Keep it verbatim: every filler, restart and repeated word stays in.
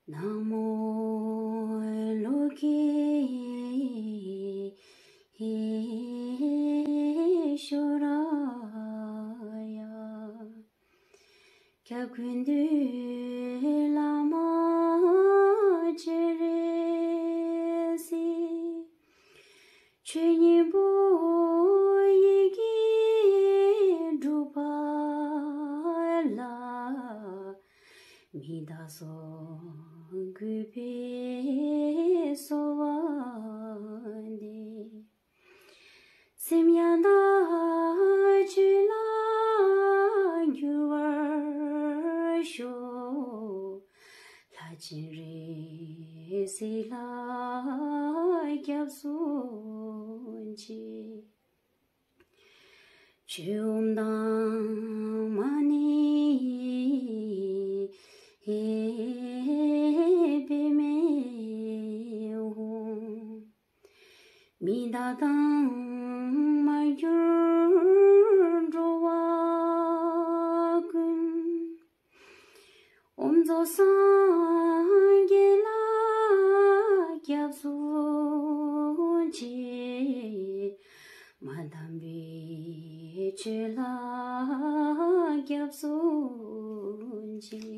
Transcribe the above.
ན་མོ་ལོ་ཀེ་ཤྭ་ར་ཡ། སྐྱབས་ཀུན་འདུས་བླ་མ་སྤྱན་རས་གཟིགས། ཆོས་ཉན་པོ་ཡི་གེ་སྒྲུབ་པ་ལ། མི་བདག་སོགས་གུས་པས་གསོལ་བ་འདེབས། སེམས་ཡང་དག་ཆོས་ལ་འགྱུར་བར་ཤོག། ལྷ་སྤྱན་རས་གཟིགས་ལ་སྐྱབས་སུ་མཆི། ཆོས་འོད་དང་མ་ཎི་པདྨེ་ཧཱུྃ། མི་རྟག་དང་མར་གྱུར་འགྲོ་བ་ཀུན། ཨོཾ་རྫོགས་སངས་རྒྱས་ལ་སྐྱབས་སུ་མཆི། མ་དམ་པའི་ཆོས་ལ་སྐྱབས་སུ་མཆི།